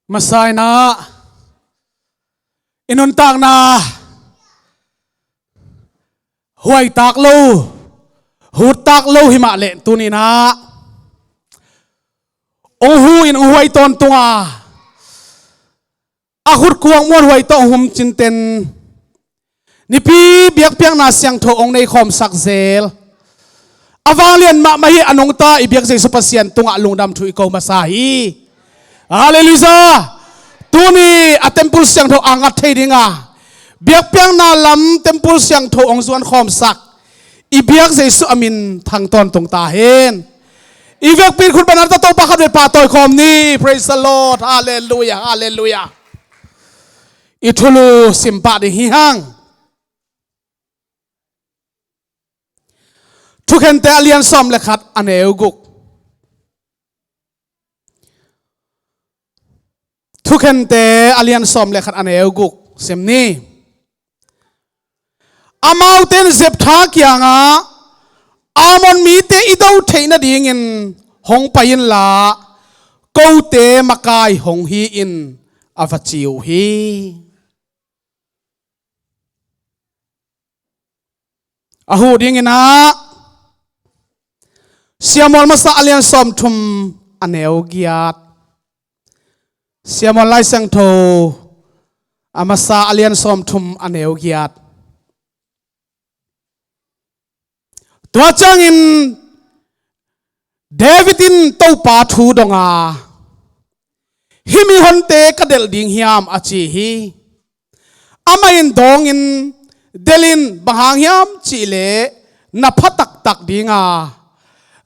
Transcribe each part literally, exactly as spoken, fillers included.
Masa in ah i nuntakna huaitak lo, huttak lo himah leh tuni in ah hong hu in hong huai tawntung a, a khutkuang muanhuai tawh hong hum cinten Nipi biakpiakna siangtho hong nei khawmsak zel a vanglian mahmah hi. A nungta i biak Jesu Pasian tungah lungdam thu i ko masa hi. Halleluiah. Tuni a temple siangtho a ngat thei dinga biakpiakna lam temple siangtho hong zuan khawmsak i biak Jesu a min thang tawntung ta hen. I vekpi in khut beng a, Topa khat vei pahtawi khawm ni. Praise the Lord. Halleluiah, halleluiah. I thulu simpah ding hi hang. Thukhente a lian sawm le khat a neu guk. Thukhente a lian sawm le khat a neu guk sim ni. Amaute in Jephthah kiangah, Ammon mite i do theih nadingin hong pai inla, kote makai hong hi in, a va ci uh hi. A huh dingin ah Samuel masa a lian sawmthum a neu giat. Samuel Lai Siangtho a masa a lian sawmthum a neu giat. Tua ciangin David in Topa thu dong a, hih mihonte ka delh ding hiam, a ci hi. Amah in dawngin, delh in, bang hang hiam cih leh na pha taktak ding a,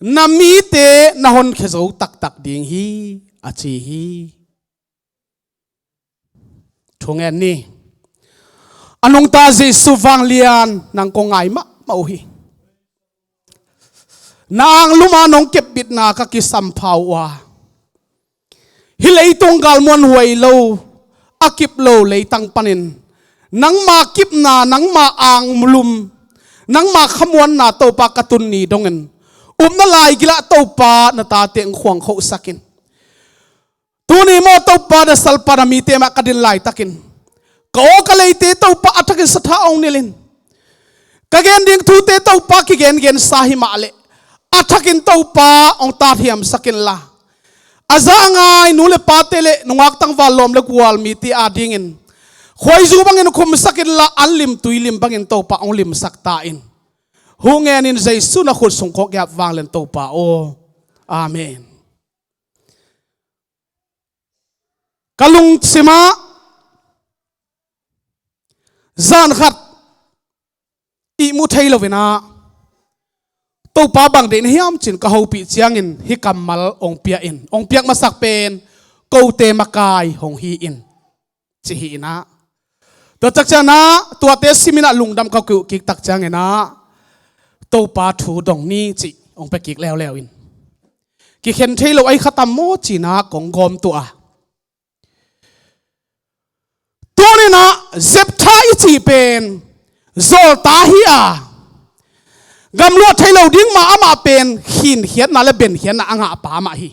na mite na honkhia zo taktak ding hi, a ci hi. Thungen ni. A nungta Jesu vanglian nang kong ngai mahmah uh hi. Na anglum a nong kepbitna ka kisampha uh a, hih leitung gal muanhuai lo a kip lo leitang panin nangma kipna, nangma anglum, nangma khamuanna Topa ka tun ni dongin, upna laigilah Topa na tate hong khuangkhohsak in. Tuni maw Topa, na salpa na mite mah ka din laitakin ka aw ka leite Topa a thakin sathau hong nilh in. Ka gen ding thute Topa kigengensa hi mah leh a thakin Topa hong tathiamsak inla, a za a ngai nu le pate le nungak tangval lawm le gual mite adingin khuaizu bangin khumsak inla, an lim tui lim bangin Topa hong limsak ta in. Huh ngenin Jesu na khut sung khawk giap vanglian Topa aw. Amen. Ka lungsim ah zan khat ihmu thei lo in ah Topa bang deih na hiam cin ka hopih ciangin hih kammal hong pia in, hong piak masak pen, kote makai hong hi in, ci hi in ah. Tua tak ciangin ah tuate sim in ah lungdam ka kuh kik tak ciangin ah Topa thu dong ni cih hong pia kik leuleu in, kikhen thei lo ahi kha tam maw ci in ah kong gawm tuah a. Tuni in ah Jephthah i cih pen zawlta hi a, gamluah thei lo ding mah amah pen khinkhiatna le benkhiatna a ngahpa amah hi.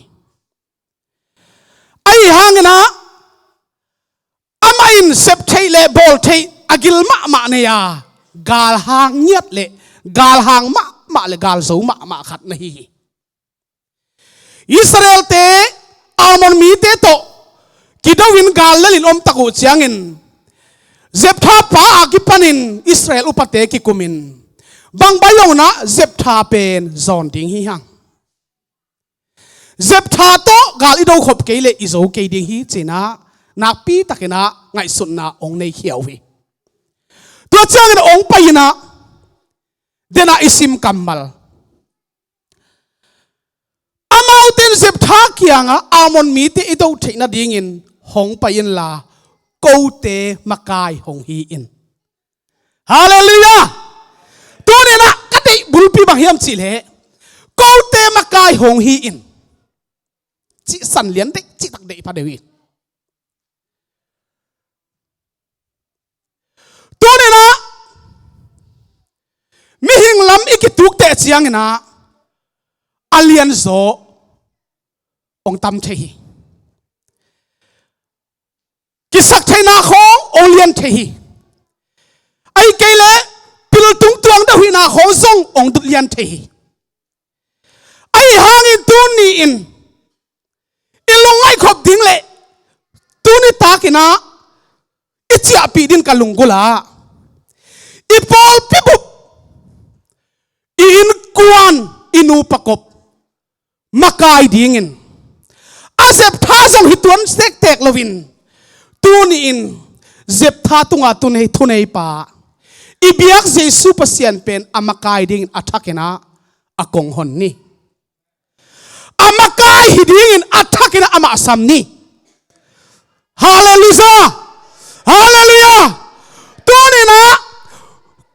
Ahi hangin ah amah in sep theih le bawl theih a gil mahmah nei a, galhang ngiat le galhang mahmah le galzo mahmah khat na hi hi. Israelte Ammon mite tawh kido in gal lelin om tak uh ciangin Jephthah pa a kipanin Israel upate kikumin bang baih lo in ah Jephthah pen zawn ding hi hang. Jephthah tawh gal i do khop kei leh i zo kei ding hi ci in ah nakpi takin ah ngaihsutna hong nei khia uh hi. Tua ciangin hong pai in ah, den ah i sim kammal, amaute in Jephthah kiangah Ammon mite i do theih nadingin hong pai inla, kote makai hong hi in. Halleluiah. Tuni in ah ka deih bulpi bang hiam cih leh kote makai hong hi in. Cih san lian deih, cih tak deih pha deuh hi. Tuni in ah mihing lam i kituk teh ciangin ah a lianzaw hong tam thei hi. Sak theihna khawng hong lian thei hi. Ahih kei leh piltung tuang deuh hihna khawng zong hong dut lian thei hi. Ahi hangin tuni-in i lungngaih khop ding le tuni takin ah i ciahpih ding ka lunggulh ah i pawlpi bup, i innkuan, i nupa kop makai dingin a Jeptha zong hi tuan tektek loin tuni-in Jeptha tunga tunei thuneipa i biak Jesu Pasian pen a makai dingin a thakin ah a kong hon ni. A makai hi dingin a thakin ah amah sam ni. Halleluiah! Halleluiah! Tuni-in ah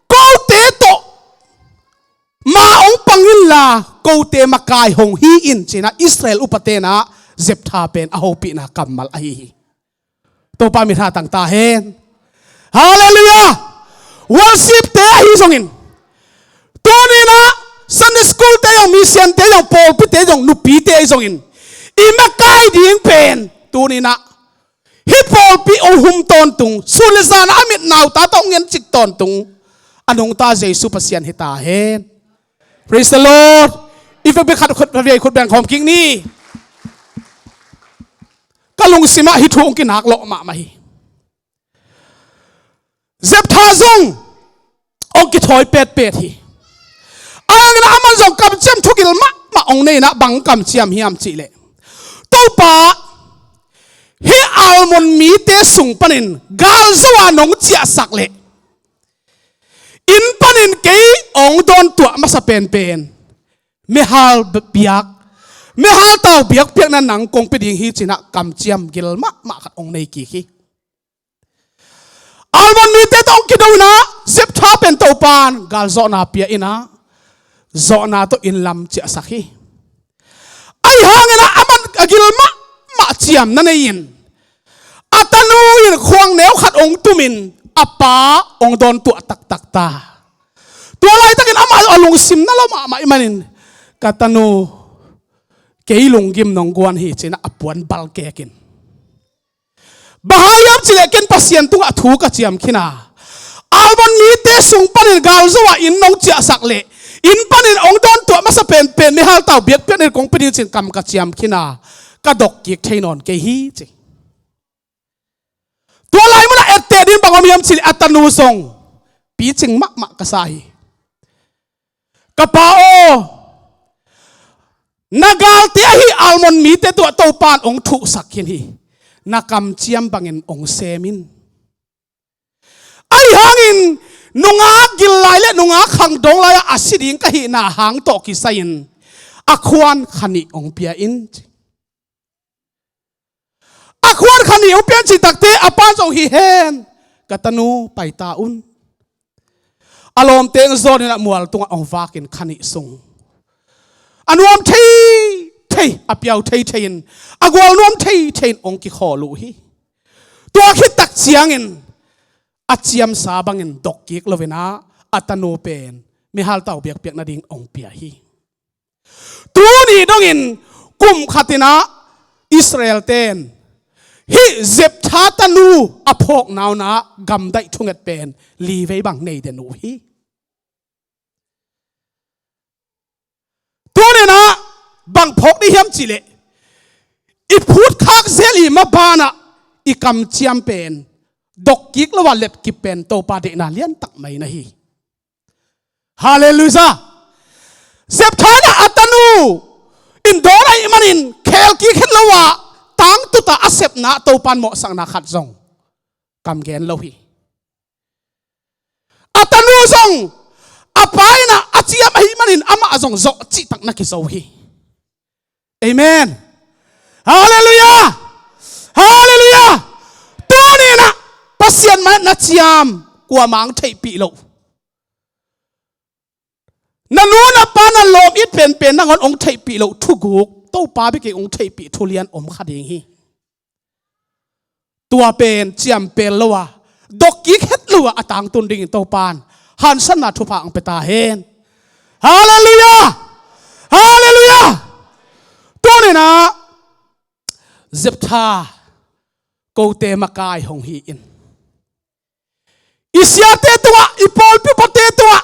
kote tawh ma hong pang inla kote makai hong hi in ci-in ah Israel upaten ah Jeptha pen a hopihna kammal ahi hi. Topa min tha tang ta hen. Halleluiah! Worship-te ahi zongin, tuni-in ah Sunday school-te zong, mission-te zong, pawlpite zong, nupite ahi zongin i makai ding pen tuni-in ah hih pawlpi hong hum tawntung, sun le zan a mit nauta tawh hong encik tawntung a nungta Jesu Pasian hi ta hen. Praise the Lord. I vekpi khat khut, vei khut beng khawm kik ni. Ka lungsim ah hih thu hong kinak lawh mahmah hi. Jeptha zong hong kithawi petpet hi. Ahi hangin ah aman zong kamciam thugil mahmah hong nei in ah, bang kamciam hiam cih leh, Topa, hih Ammon mite sung panin galzo-a nong ciahsak leh inn panin kei hong dawntuah masa penpen meihal biak, meihal tau biakpiakna nang kong pia ding hi ci-in ah kamciam gil mahmah khat hong nei kik hi. Ammon mite tawh hong kido in ah Jeptha pen Topan galzawhna pia in ah zawhna tawh inn lam ciahsak hi. Ahi hangin ah aman a gil mahmah ciamna nei-in a tanu in khuangneu khat hong tumin a pa hong dawntuah taktak ta. Tua laitakin amah a lungsim na lawh mahmah ahih manin, ka tanu, kei lunggim nong guan hi ci-in ah a puan balkek in, bang hang hiam cih leh ken Pasian tungah thu ka ciam khin a, Ammon mite sung panin galzo-a inn nong ciahsak leh inn panin hong dawntuah masa penpen meihal tau biakpiakna kong pia ding ci-in kam ka ciam khin a, ka dok kik thei nawn kei hi ci. Tua lai munah etteh ding bang om hiam cih leh a tanu zong picing mahmah ka sa hi. Ka pa aw, na galte ahi Ammon mite tungah Topan hong thuhsak khin hi. Na kamciam bangin hong sem in. Ahi hangin nungak gil lai le nungak khangdawng lai-ah a si ding ka hihna hang tawh kisai-in a khuan kha nih hong pia in. A khuan kha nih hong pia in cih takteh a pa in zong, hi hen, ka tanu, pai ta un. A lawmte hong zawn in a mual tungah hong vak in kha nih sung a nuam thei thei, a piau thei thei in, a gual nuam thei thei in hong kikhawl uh hi. Tua khit tak ciangin a ciamsa bangin dok kik lo-in ah a tanu pen meihal tau biakpiak nading hong pia hi. Tuni dongin kum khat in ah Israel-ten hih Jeptha tanu a phawkna un ah gamdaih thunget pen li vei bang nei den uh hi. Tuni in ah bang phawk ding hiam cih leh, i phutkhak zel i maban ah i kamciam pen dok kik lo-a letkip pen Topa deihna liantak mai na hi. Halleluiah. Jeptha in ah a tanu in dawn ahih manin khel kik het lo-a tangtut a a sepna Topan mawhsakna khat zong kam gen lo hi. A tanu zong a pa in ah a ciam ahih manin amah zong zawh cihtak na kizo hi. Amen. Halleluiah. Halleluiah. Tuni in ah Pasian mai-ah na ciam kuamah hong theihpih loh, na nu na pa na lawm it penpen nangawn hong theihpih loh thuguk Topa bek in hong theihpih thulian om kha ding hi. Tua pen ciampel lo-a, dok kik het lo-a a tangtun dingin Topan hansatna thupha hong pia ta hen. Halleluiah. Halleluiah. Tuni in ah Jeptha kote makai hong hi in. I siate tungah, i pawlpi upate tungah,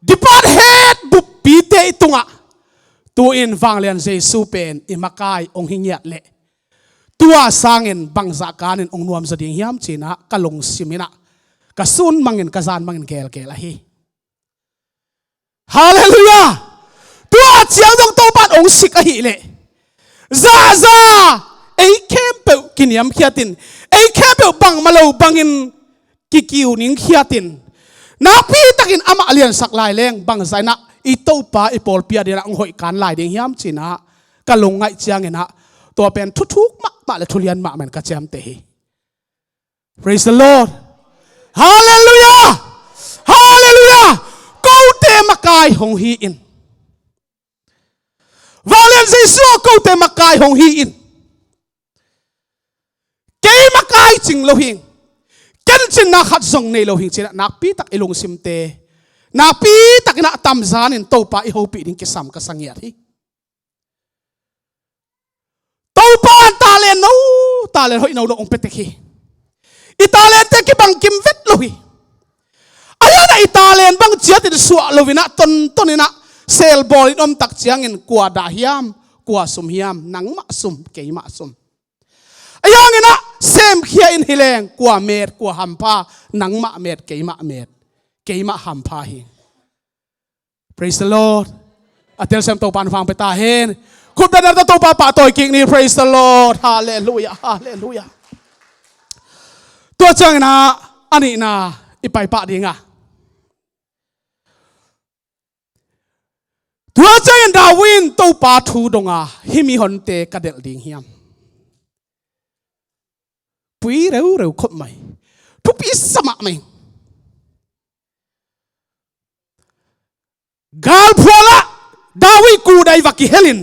departed buppite i tungah tu-in Vanglian Jesu pen i makai hong hi ngiat leh tua sangin bangzah kanin hong nuamzaw ding hiam ci-in ah ka lungsim in ah, ka sun mangin, ka zan mangin gelgel ahi. Halleluiah. Tua ciang zong Topa in hong sik ahih leh, zahzah ei khempeuh kiniamkhiatin, ei khempeuh bangmah lo bangin kikiu ningkhiatin, nakpitakin amah liansak lai leng bangzah in ah i Topa i pawlpi adingin ah hong hoih kan lai ding hiam ci-in ah ka lungngaih ciangin ah, tua pen thuthuk mahmah le thulian mahmah in ka ciamteh hi. Praise the Lord. Halleluiah. Halleluiah. Kote makai hong hi in. Vanglian Jesu aw, kote makai hong hi in. Kei makai cing lo hing, ken cinna khat zong nei lo hing ci-in ah nakpitak i lungsimte, nakpitakin ah tamzanin Topa i hopih ding kisam ka sa ngiat hi. Topa in talent no, talent hoih no no hong pia tek hi. I talentte kibang kim vet lo hi. Ahi hangin ah i talent bang ciatin suah lo-in ah, tonton in ah, sel bawlin om tak ciangin kua dah hiam, kua sum hiam, nangmah sum, keimah sum. Ahi hangin ah semkhia in hi leng kua met, kua hampha, nangmah met, keimah met, keimah hampha hi. Praise the Lord. A telsiam Topa in thupha pia ta hen. Khut beng ta, Topa pahtawi kik ni. Praise the Lord. Halleluiah. Halleluiah. Tua ciangin ah a nihna i pai pah ding a, tua ciangin David in Topa thu dong a, hih mihonte ka delh ding hiam? Pui reureu khop mai. Thupi sa mahmah ing. Galphual ah David kudai va kihel in,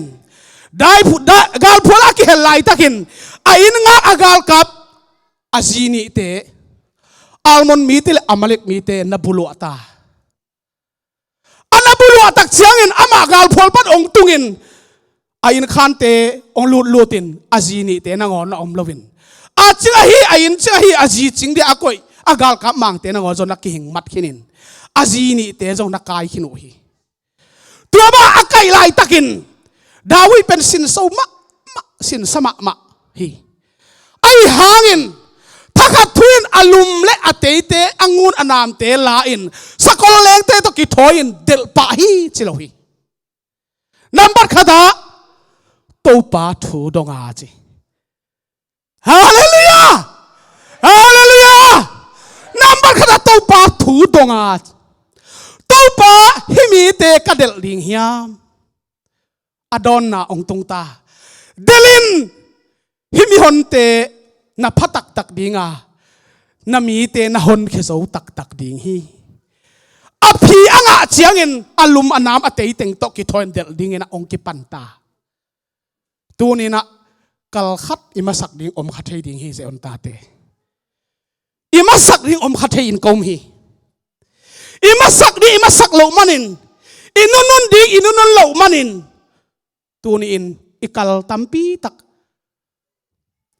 dai phu-, da-, galphual ah kihel laitakin a inn ngak a galkap a zi nihte, Ammon mite le Amalek mite na buluah ta. A na buluah tak ciangin amah galphual pan hong tungin a innkhante hong lutlutin a zi nihte nangawn a om loin, a cing ahi, a inn cing ahi, a zi cing dia a koih a galkap mangte nangawn zong na kihing mat khinin, a zi nihte zong na kai khin uh hi. Tua mah a kaih laitakin David pen sinso mahmah, sinsa mahmah hi. Ahi hangin thakhat thu-in a lum le a teite, a ngun a namte la-in sakol lengte tawh kithawi-in delh pah hi ci lo hi. Nambat khatah Topa thu dong a ci. Halleluiah! Halleluiah! Nambat khatah Topa thu dong a, Topa, hih mite ka delh ding hiam? A dawnna hong tung ta. Delh in, hih mihonte na pha taktak ding a, na mite na honkhia zo taktak ding hi. A phi a ngah ciangin a lum a nam a teiteng tawh kithawi-in delh dingin ah hong kipan ta. Tuni-in ah kal khat i masak ding om kha thei ding hi, Zion tate. I masak ding om kha thei-in ka om hi. I masak ding i masak loh manin, i nunnun ding i nunnun loh manin, tuni-in i kal tampi tak,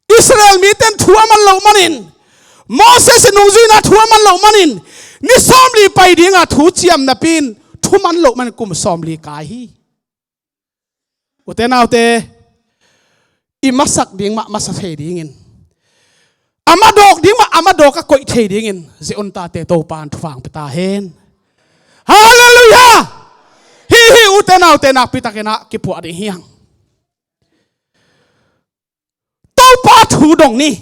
Israel mite in thu a man loh manin, Moses in nungzuina thu a man loh manin, ni sawmli pai dinga thu ciam napi-in thu man loh manin kum sawmli kai hi. Ute naute, i masak ding mah masa thei dingin, a madawk ding mah a madawk a koih thei dingin Zion tate Topa in thupha hong pia ta hen. Halleluiah! Hih, hih ute naute nakpi takin ah kipuah ding hi hang. Topa thu dong ni.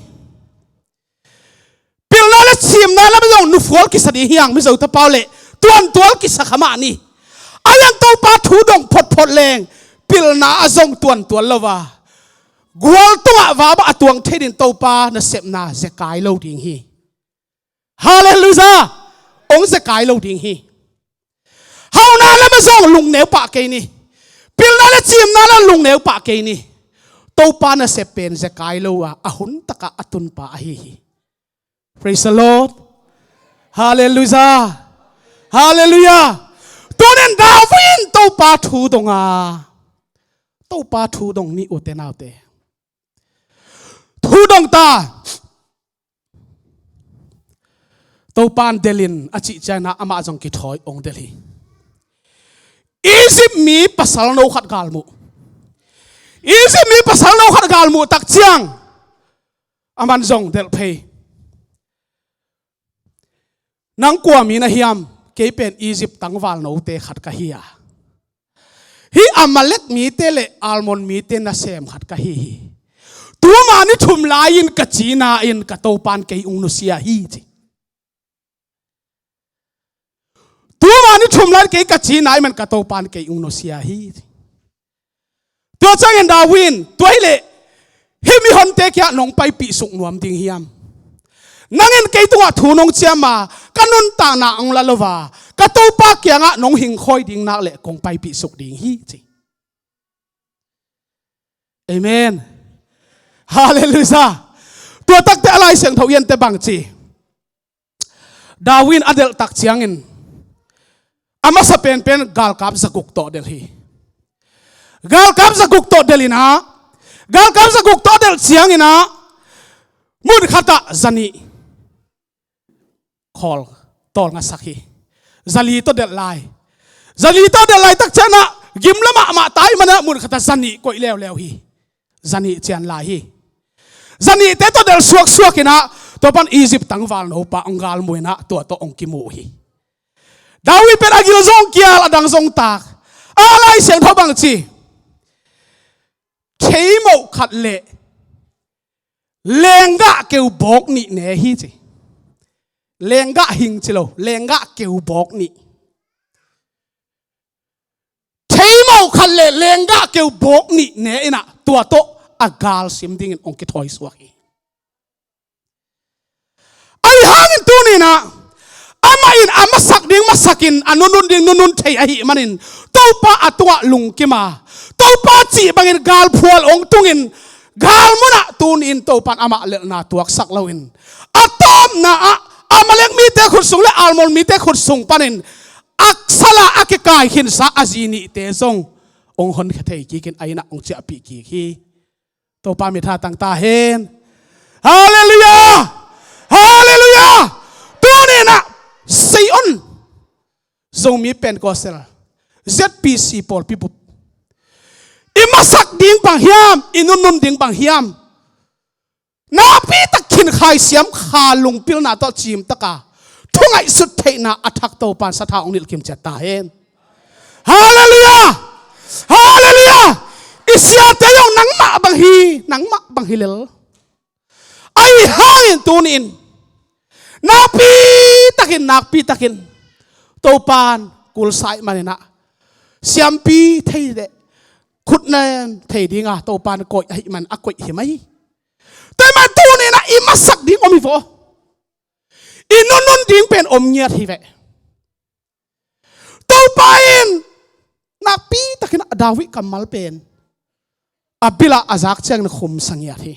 Pilna le cimna lam zong nuphual kisa ding hi hang, Mizo tapau le tuantual kisa kha mah ni. Ahi hang Topa thu dong photphot leng pilna ah zong tuantual lo a, gual tungah vava a tuang thei ding Topa nasepna zekai lo ding hi. Halleluiah! Hong zekai lo ding hi. Hauna lam ah zong lungneu pah kei ni. Pilna le cimna lam lungneu pah kei ni. Topa nasep pen zekai lo a, a hun takah a tunpa ahi hi. Praise the Lord. Halleluiah. Halleluiah. Tunin David in Topa thu dong a, Topa thu dong ni ute naute. Thu dong ta. Topan delhin a cih ciangin ah amah zong kithawi hong delh hi. Egypt mi pasal no khat galmuh. Egypt mi pasal no khat galmuh tak ciang aman zong delh phei. Nang kua mi na hiam? Kei pen Egypt tangval note khat ka hi a, hih Amalek mite le Ammon mite nasem khat ka hi hi. Tuma ni thum lai-in ka cina in ka Topan kei hong nusia hi, ci. Tuma ni thum lai kei ka cina in man ka Topan kei hong nusia hi, ci. Tua ciangin David in, tua hileh hih mihonte kiangah nong paipih suk nuam ding hiam? Nang in kei tungah thu nong ciam a, ka nuntakna hong la lo a, ka Topa kiangah nong hingkhawi ding nak leh kong paipih suk ding hi, ci. Amen. Halleluiah. Tua takte a Lai Siangtho i ente bang ci? David in a delh tak ciangin a masa penpen galkap zaguk tawh delh hi. Galkap zaguk tawh delh in ah, galkap zaguk tawh delh ciangin ah, mun khatah zanih khawl tawlngasak hi. Zali tawh delh lai. Zali tawh delh lai tak ciangin ah gimla mahmah ta ahih manin ah mun khatah zanih koih leuleu hi. Zanih cian lai hi. Zanihte tawh delh suaksuak in ah, tua pan Egypt tangval nopa hong galmuh in ah, tua tawh hong kimuh hi. David pen a gil zong kial, a dang zong tak. A Lai Siangtho bang ci? Theimoh khat le lenggah keu bawk nih ne hi, ci. Lenggah hing ci lo, lenggah keu bawk nih. Theimoh khat le lenggah keu bawk nih ne in ah, tua tawh a gal sim dingin hong kithawi suak hi. Ahi hangin tuni in ah, amah in a masak ding masak in, a nunun ding nunun thei ahih manin, Topa a tungah lungkim a, Topa cih bangin galphual hong tungin, galmun ah tuni in Topan amah lelhna tuaksak loin, a tawpna ah Amalek mite khut sung le Ammon mite khut sung panin a sal a, a kikaikhinsa a zi nihte zong hong honkhia thei kikin, a inn ah hong ciahpih kik hi. Topa mit tha tang ta hen. Halleluiah! Halleluiah! Tuni in ah Zion Zomi Pentecostal Z P C pawlpi bup, i masak ding bang hiam, i nunun ding bang hiam? Nakpi tak khin khaisiam kha lungpilna tawh cimtak a, thu ngaihsut theihna a thak Topan sathau hong nilh kim ciat ta hen. Halleluiah! Halleluiah! I siate zong nangmah bang hi, nangmah bang hi lel. Ahi hangin tuni in nakpi takin, nakpi takin Topan kulsa ahih manin ah, siampi thei le khutnem thei ding a Topan koih ahih man a koih hi mai. Tua ahih man tuni in ah i masak ding om hi vo. I nunun ding pen om ngiat hi ve. Topa in nakpi takin ah David kammal pen a bil ah a zak ciangin khum sa ngiat hi.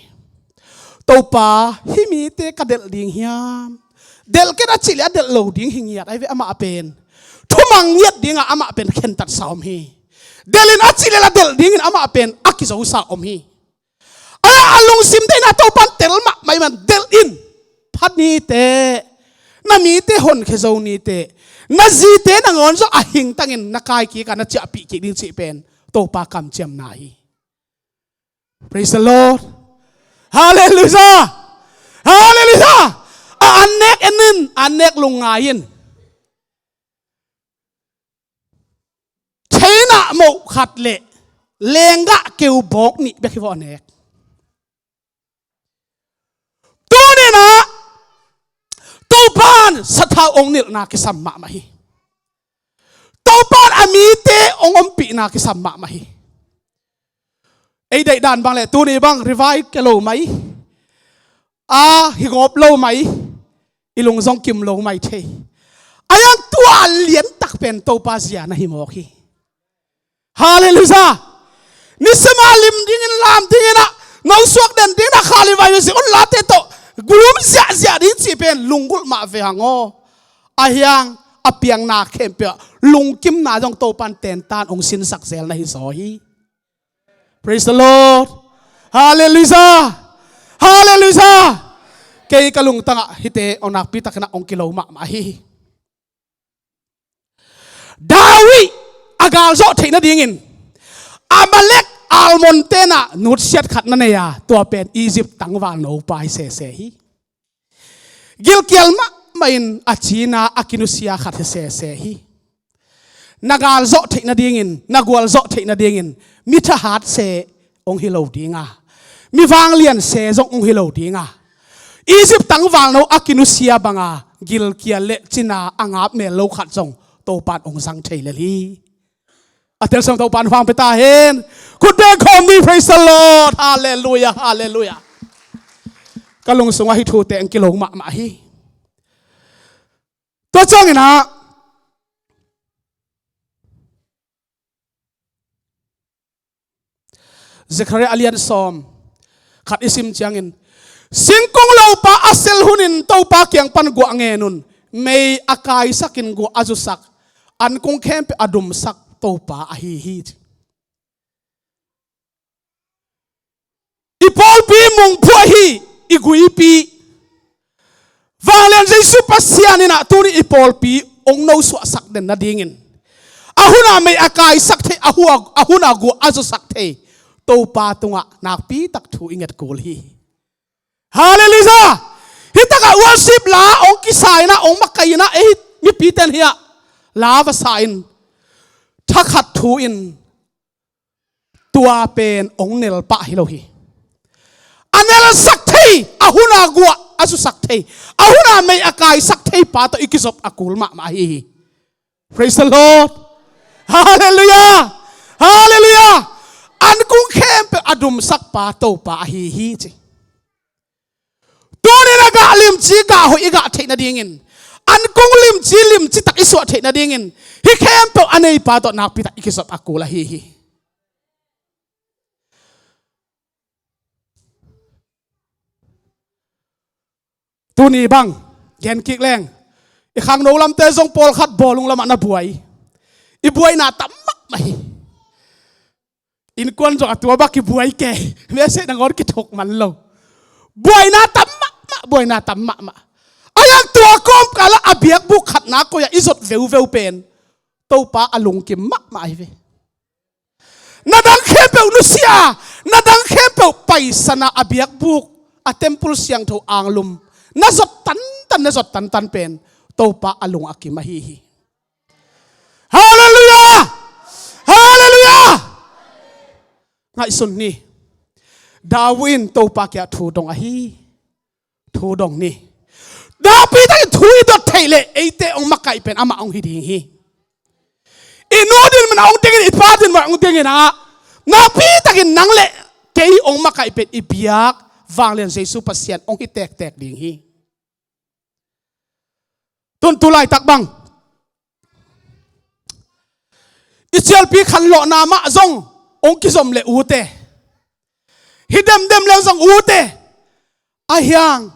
Topa, hih mite ka delh ding hiam? Delh ken a cih leh a delh lo ding hi ngiat ahi ve. Amah pen thumang ngiat ding a, amah pen khentatsa om hi. Delh in a cih leh a delh dingin amah pen a kizosa om hi. Ahi a lungsim deihna Topan tel mahmah ahih man, delh in, pha ni teh, na mite honkhia zo ni teh, na zite nangawn zong a hingtangin na kai kik a, na ciahpih kik ding cih pen Topa kamciamna hi. Praise the Lord. Halleluiah. Halleluiah. A, an nek en in, an nek lungngai in. Theina moh khat le lenggah keu bawk nih bek hi vawh a nek. Tuni-in ah Topan sathau hong nilhna kisam mahmah hi. Topan a mite hong ompihna kisam mahmah hi. Ei deih dan bang leh tuni bang revive ke lo mai, a hi gawp lo mai, i lung zong kim lo mai thei. A yang tua liantak pen Topa zia na hi mawk hi. Halleluiah. Nisima lim dingin, lam dingin ah, nosuak den dingin ah, kha le vai zi un late tawh gulum ziahziah ding cih pen lunggulh mah ve hang aw. A hiang a piangna khempeuh ah lungkimna zong Topan tentan hong sinsak zel na hi zaw hi. Praise the Lord. Halleluiah. Halleluiah. Kei ka lungtangah hihte hong nakpi takin ah hong kilo mahmah hi. David a gal zawh theih nadingin Amalek almond tenah nutsiat khat na nei a, tua pen Egypt tangvalno pa hi sese hi. Gilkial mahmah in a cina a kinusia khat hi sese hi. Na gal zawh theih nadingin, na gual zawh theih nadingin mi thahat se hong hi lo dinga, mi vanglian se zong hong hi lo dinga, Egypt tangvalno a kinusia banga gilkial le cina a ngap mel lo khat zong Topan hong zang thei lel hi. A telsiam Topan hong pia ta hen. Khut beng khawm ni. Praise the Lord. Halleluiah, halleluiah. Ka lungsungah hih thute hong kilo mahmah hi. Tua ciangin ah Zekhariah a lian sawm khat i sim ciangin, singkung lopa a sel hunin Topa kiang pan guah ngen un, mei a kaisakin guah a zusak, an kung khempeuh a dumsak Topa ahi hi. I pawlpi mungphuah hi, i guipi. Vanglian Jesu Pasian in ah tuni i pawlpi hong nosuahsak den nadingin, a huna mei a kaisak thei, a hua, a huna guah a zusak thei Topa tungah nakpitak thu i nget kul hi. Halleluiah. Hitakah worship la hong kisa in ah, hong makaih in ah, ei mipite in hiah la va sa in, thakhat thu in tua pen hong nel pah hi lo hi. A nelsak thei, a huna guah a zusak thei, a huna mei a kaisak thei pa tawh i kizop a kul mahmah ahi hi. Praise the Lord. Halleluiah. Halleluiah. An kung khempeuh a dumsak pa Topa ahi hi ci. Tunin a gah limci gah hoih i gah theih nadingin, an kung limci limci tak i suah theih nadingin, hih khempeuh a neipa tawh nakpitak i kizop a kul ahi hi. Tuni bang gen kik leng, i khangno lamte zong pawlkhat bawlung lamah na buai. I buaina tam mahmah hi. Innkuan zong a tua bak kibuai kei. Message nangawn kithok man lo. Buaina tam mahmah, buaina tam mahmah. A yang tua kawmkalah a biakbuk khatna koi-ah i zot veuveu pen Topa a lungkim mahmah ahi ve. Na dang khempeuh nusia, na dang khempeuh paisana a biakbuk, a temple siangtho anglum na zot tantan, na zot tantan pen Topa a lung a kim ahi hi. Halleluiah! Halleluiah! Ngaihsun ni. David in Topa kiang thu dong ahi. Thu dong ni. Nakpitakin thu i dot theih leh eite hong makaih pen amah hong hi ding hi. I nu din man a hong dingin, i pa din man a hong dingin ah, nakpitakin nang le kei hong makaih pen i biak Vanglian Jesu Pasian hong hi tektek ding hi. Tun tu laitak bang i cialpi khanlawhna mah zong hong kizom le ute, hi demdem le zong ute, a hiang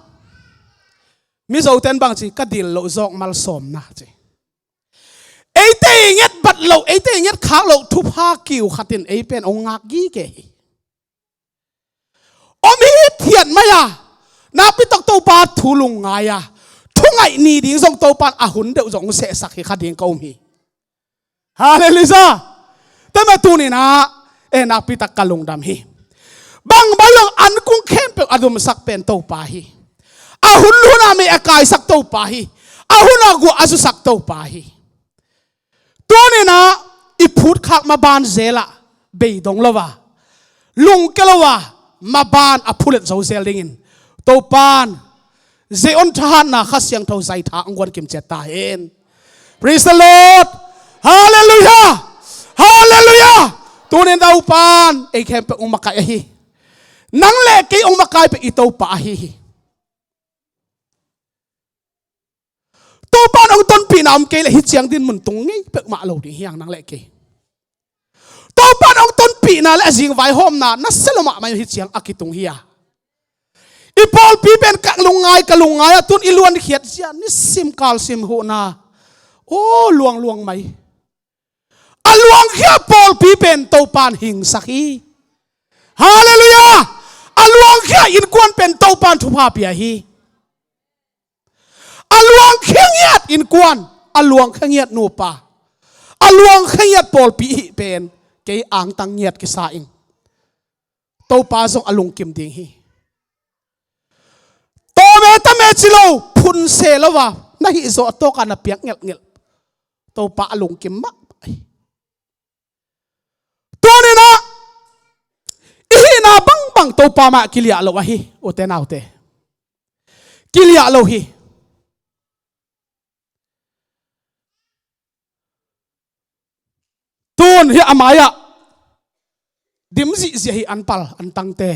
Mizoten bang ci, ka dil loh zawk malsawmna ci. Eite i nget bat loh, eite i nget khak loh thupha kiu khatin ei pen hong ngak gige hi. Om hithiat mai-a, nakpi tawh Topa thu lungngai-a, thungaih ni ding zong Topa in a hun deuh zong hong sehsak hi kha ding ka um hi. Halleluiah. Tua mah tuninah, eh, nakpitak ka lungdam hi. Bangbang zong an kung khempeuh a dumsak pen Topa hi. A hun hunah mei a kaisak Topa hi. A hunah guah a zusak Topa hi. Tuninah i phutkhak maban zelah beidong lo a, lungke lo a, maban a phulet zo zel dingin Topan Zion thahatna Kha Siangtho zaitha hong guan kimciat ta hen. Praise the Lord. Halleluiah. Halleluiah. Tunin Topan ei khempeuh hong makaih ahi. Nang le kei hong makaih pen i Topa ahi hi. Topan hong tonpihna om kei leh hih ciang dinmun tung ngei peuhmah lo ding hi hang nang le kei. Topan hong tonpihna le a zing vaihawmna nasia lo mahmah in hih ciang a kitung hi a. I pawlpi pen ka lungngai, ka lungngai a, tun i luankhiat zia nisim kalsim huhna aw luangluang mai. A luangkhia pawlpi pen Topan hingsak hi. Halleluiah. A luangkhia innkuan pen Topan thupha pia hi. a luang khengiat innkuan, a luang khengiat nupa, a luang khengiat pawlpi i hih pen kei angtang ngiat kisa ing. Topa zong a lungkim ding hi. Tawme tame ci lo, phun se lo a na hih zawh tawka na piak ngelhngelh. Topa a lungkim mahmah hi. Tuninah i hihna bangbang Topa mah kiliah lo ahi, ute naute. Kiliah lo hi. Tun hi a mai-ah dim zihziah hi, an pal an tangte.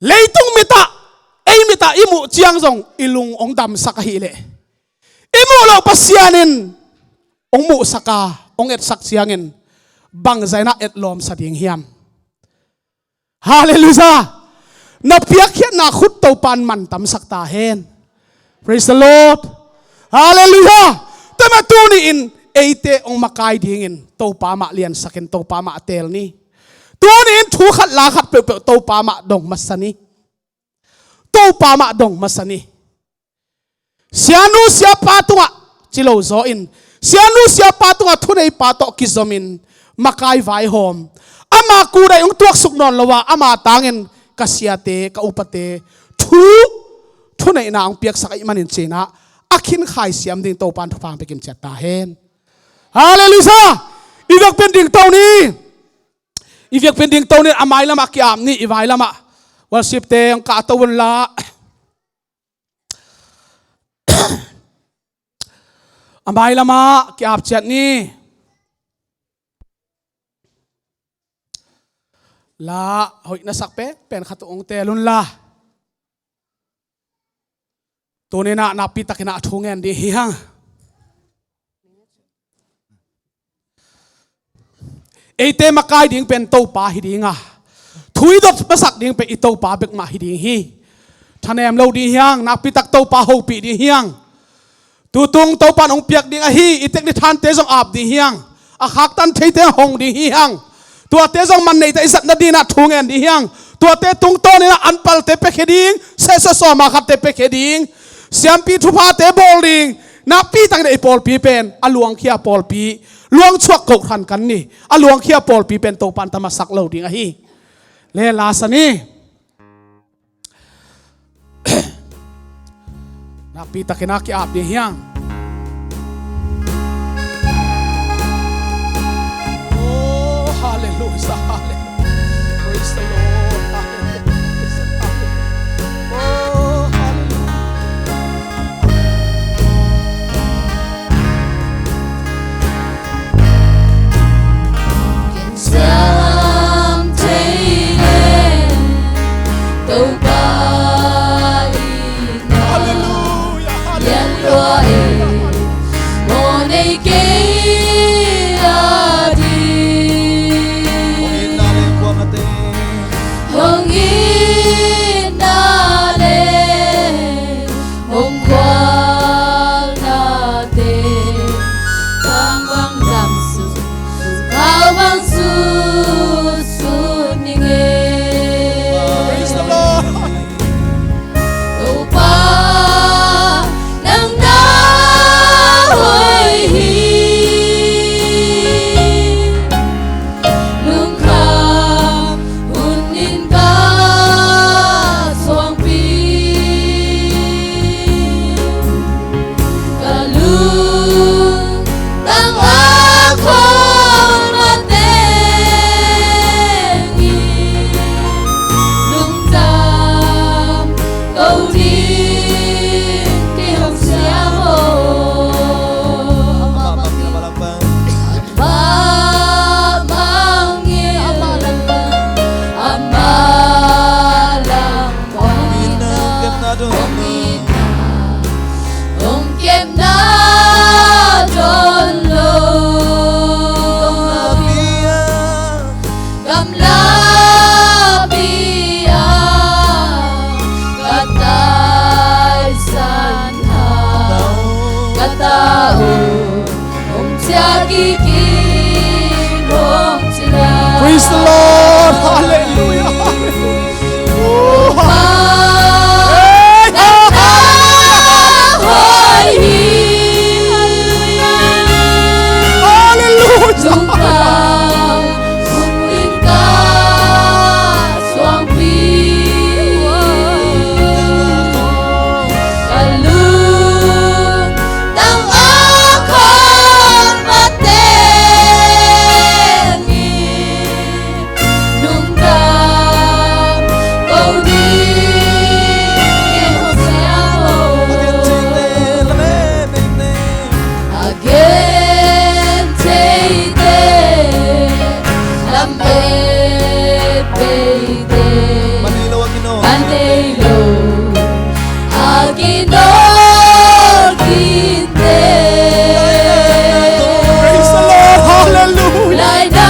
Leitung mitah, ei mitah i muh ciang zong i lung hong damsak ahileh, i muh loh Pasian in hong muhsak a, hong etsak ciangin bangzah inah etlawmsa ding hiam? Halleluiah. Na piakkhiatna khut Topa in mantamsak ta hen. Praise the Lord. Halleluiah. Tua mah tuni-in eite hong makai dingin Topa mah liansakin Topa mah teel ni. Tuni-in thu khat la khat peuhpeuh Topa mah dong masa ni. Topa mah dong masa ni. Sianu siapa tungah ci lo zaw in, sianu siapa tungah thuneipa tawh kizomin makai vaihawm. Ama kudaih hong tuaksuk nawn lo a, ama tangin ka siate, ka upate thu, thuneihna hong piaksak ahih manin cinah a khinkhai siam ding Topa in thupha hong pia kimciat ta hen. Halleluiah. I biakpiin dingto ni. I biakpiin dingto ni, a mailamah ki-ap ni, i mailamah worship-te hong kahto unla. A mailamah ki-ap ciat ni. La hoih na sak penpen khat uh hong teel unla. Tuninah nakpitakinah thu ngen ding hi hang. Eite makai ding pen Topa hi ding a, thu i dot masak ding pen i Topa bek mah hi ding hi. Thanem lo ding hi hang, nakpitak Topa hopih ding hi hang. Tutung Topa in hong piak ding ahi i tek ni thante zong ap ding hi hang. A khaktan theite hong ding hi hang. Tuate zong man neihte i zatna dinah thu ngen ding hi hang. Tuate tungtawninah an palte piakhia ding, sehsa sawma khatte piakhia ding, siampi thuphate bawl ding. Nakpitakin i pawlpi pen a luangkhia pawlpi, luangchuak kohhran kan ni. A luangkhia pawlpi pen Topa in tamasak lo ding ahi. Le lasa ni. Nakpitakinah ki-ap ding hi hang. Oh, halleluiah, halleluiah. Praise the Lord. Halleluiah. Oh, halleluiah. Halleluiah, halleluiah. Beite, man ei lo a kinawlkinte. Man ei lo a kinawlkinte. Praise the Lord. Hallelujah. Lainatna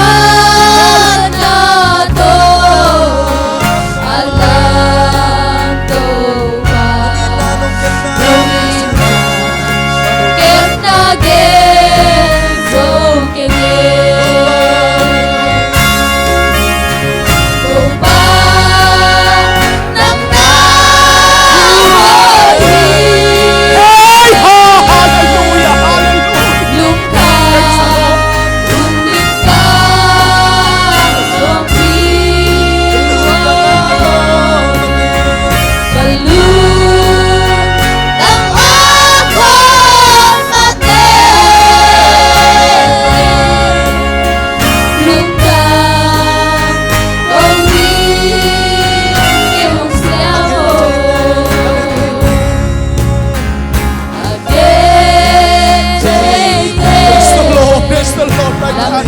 tawh a lam Topa, hong itna, hong itna, kepna gen zo keng e. Topa, nang na hoih hi. Hey, ha, hallelujah, hallelujah. Lungkham, lungkham, lungkham. Praise the Lord, praise the Lord, my God.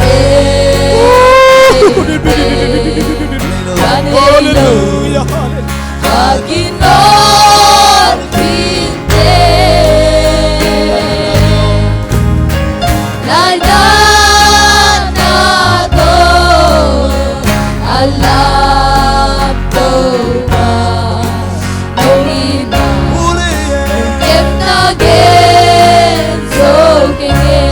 Hallelujah, hallelujah. A kinawlkinte, lainatna tawh a lam Topa, hong itna, kepna gen zo keng e.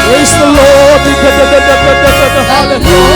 Praise the Lord. Hallelujah.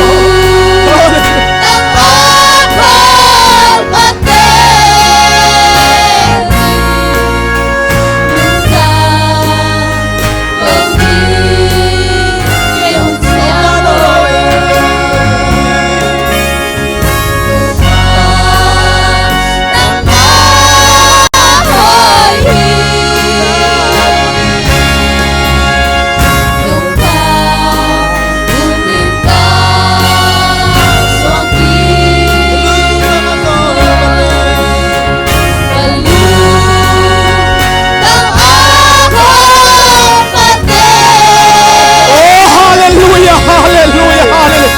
Oh, hallelujah, hallelujah, hallelujah.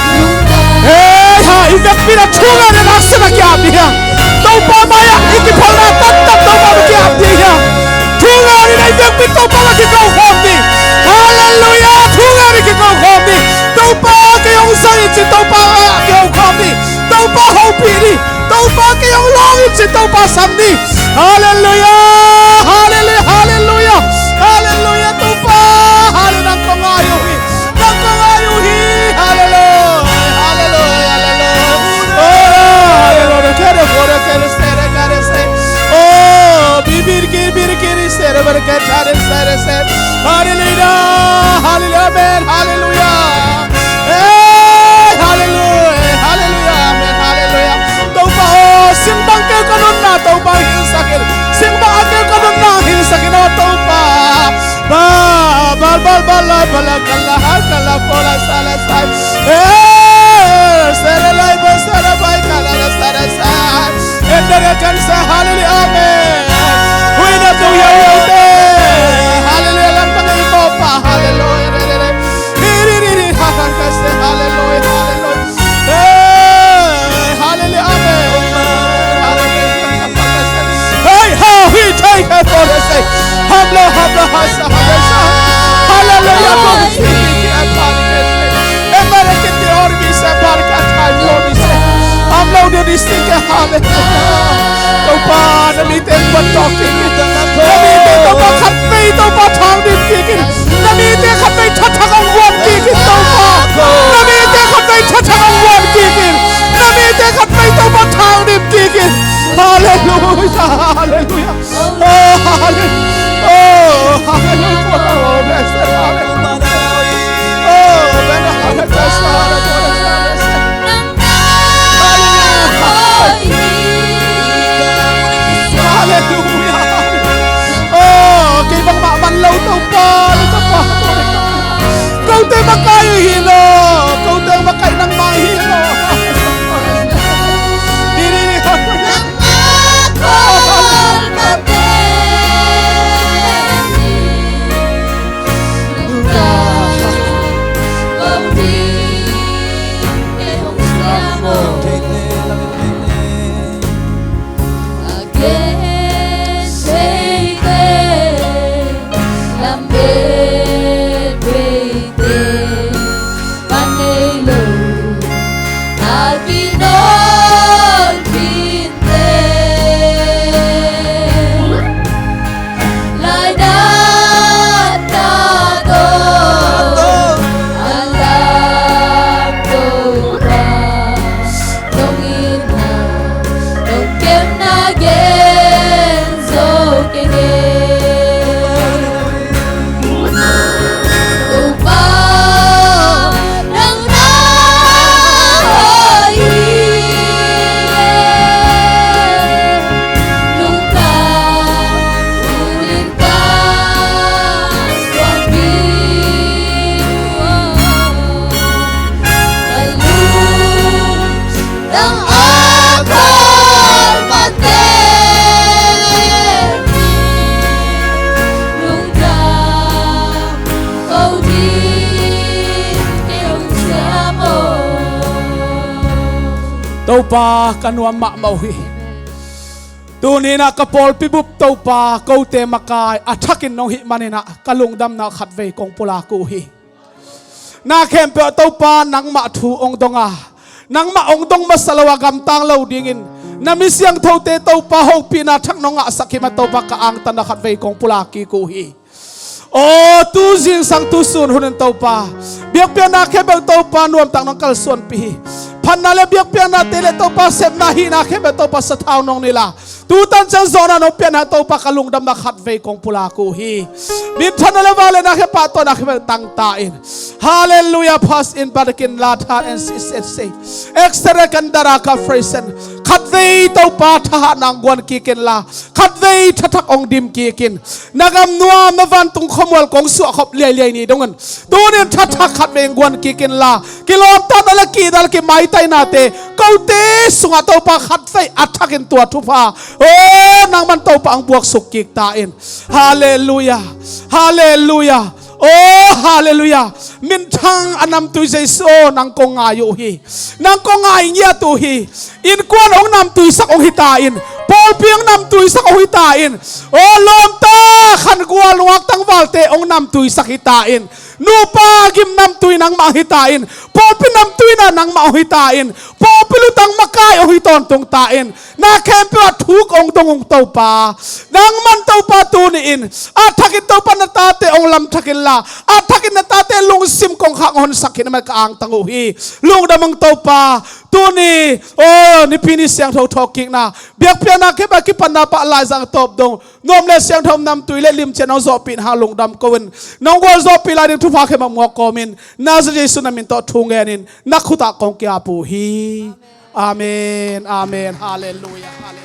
Hey, ha, i vekpi in a thu ngen in a sin a ki-ap ding hi hang. Topa mai-ah i kiphalna taktak Topa mai-ah ki-ap ding hi hang. Thu ngen in a i vekpi in Topa mai-ah kiko khawm ding. Hallelujah, thu ngen in kiko khawm ding. Topa kei hong zang in ci, Topa mai-ah kiko khawm ding. Topa hopih ding. Topa kei hong lawng in ci, Topa sam ding. Hallelujah, hallelujah, hallelujah, hallelujah. Topa, hallelujah, nang kong ngai uh hi, nang kong ngai uh hi. Hallelujah, hallelujah, hallelujah. Oh, hallelujah. Kere, kore, kere, sere, kere, se. Oh, bibir, kir, bir, kiri, sere, ber, kere, sere, se. Hallelujah, hallelujah, amen, hallelujah. Hey, hallelujah, hallelujah, amen, hallelujah. Topa aw, singbang keu ka nunna Topa hilhsak in. Singbang a keu ka nunna hilhsak in aw Topa. Ba, bal, bal, bal, la, bal, la, kal, la, ha, kal, la, ko, la, sa, la, sa. Hey, sere, lai, ba, sere, bai, kal, la, la, sa, la, sa. Hallelujah, amen. Hallelujah, lam tang ei Topa. Hallelujah, re, re, re. Hi, ri, ri, ri, ha, ha, ka, se, hallelujah, hallelujah. Hey, hallelujah, amen. Hey, ha, hi, thei, he, for, he, say. Hallelujah, hallelujah, hallelujah. Hallelujah, hallelujah. Hallelujah. Topa, na mite in buan tawk kik in. Na mite Topa khat vei Topa thang dim kik in. Na mite khat vei thathak hong vuan kik in Topa. Na mite khat vei thathak hong vuan kik in. Na mite khat vei Topa thang dim kik in. Hallelujah, hallelujah. Oh, hallelujah. Oh, hallelujah. Oh, blessed, hallelujah. Oh, blessed, hallelujah. Hallelujah. Kote makai hi lo, kote makai nangmah hi lo. Didi. Topa, ka nuam mahmah uh hi. Tuni-in ah ka pawlpi bup Topa, kote makai a thakin nong hih manin ah ka lungdamna khatvei kong pulak uh hi. Na khempeuh ah Topa, nangmah thu hong dong a, nangmah hong dong masa lo a gamtang lo dingin na mi siangthote Topa, hopihna thak nong ngahsak hi mah Topa, ka angtanna khatvei kong pulak kik uh hi. Aw, tu zingsang tu sun hun in Topa, biakpiakna khempeuh Topa, nuamtak nong kalsuanpih hi. Phatna le biakpiaknate le Topa, sepna hihna khempeuh Topa, sathau nong nilh a, tu tanciang zawhna nong piakna Topa, ka lungdamna khatvei kong pulak uh hi. Minthanna le vangliatna khempeuh, pahtawina khempeuh tangta in. Halleluiah, phas in, badekin, lathan en si set sei. Eksere kan dara ka freisen. Khatvei Topa, thahatna hong guan kik inla, khatvei thathak hong dim kik in. Na gam nuam, na vantung khuamual kong suahkhop liailiai ni dongin, tuni-in thathak khatvei hong guan kik inla, kilawmtatna le kihda le kimaitainate kote sungah Topa, khatvei a thakin tua thupha, aw, nangman Topa hong buaksuk kik ta in. Halleluiah. Halleluiah. Aw, halleluiah. Minthang a namtui Jesu aw, nang kong ngai uh hi. Nang kong ngai ngiat uh hi. Innkuan hong namtuisak hong hi ta in. Pawlpi hong namtuisak hong hi ta in. Aw, lawmta khangual, nungak tangvalte hong namtuisak hi ta in. Nupa gim namtui nangmah hong hi ta in. Pawlpi namtuina nangmah hong hi ta in. Pawlpi lutang makai hong hi tawntung ta in. Na khempeuh ah thuk hong dong ung Topa. Nangman Topa, tuni-in a thakin Topa, na tate hong lamthak inla, a thakin na tate lungsim kongkhak hong honsak khin mah ka angtang uh hi. Lungdam ung Topa. Tuni, aw, Nipi ni siangtho thawhkikna, biakpiakna khempeuh a kipatna pah, laizang a tawp dong, nuam le siangtho namtui le limcian hong zawhpih hang lungdam ko in, nong gualzawhpih lai ding thupha khempeuh muak kawmin, Nazareth Jesu na min tawh thu ngenin na khut ah kong ki-ap uh hi. Amen. Amen. Halleluiah. Halleluiah.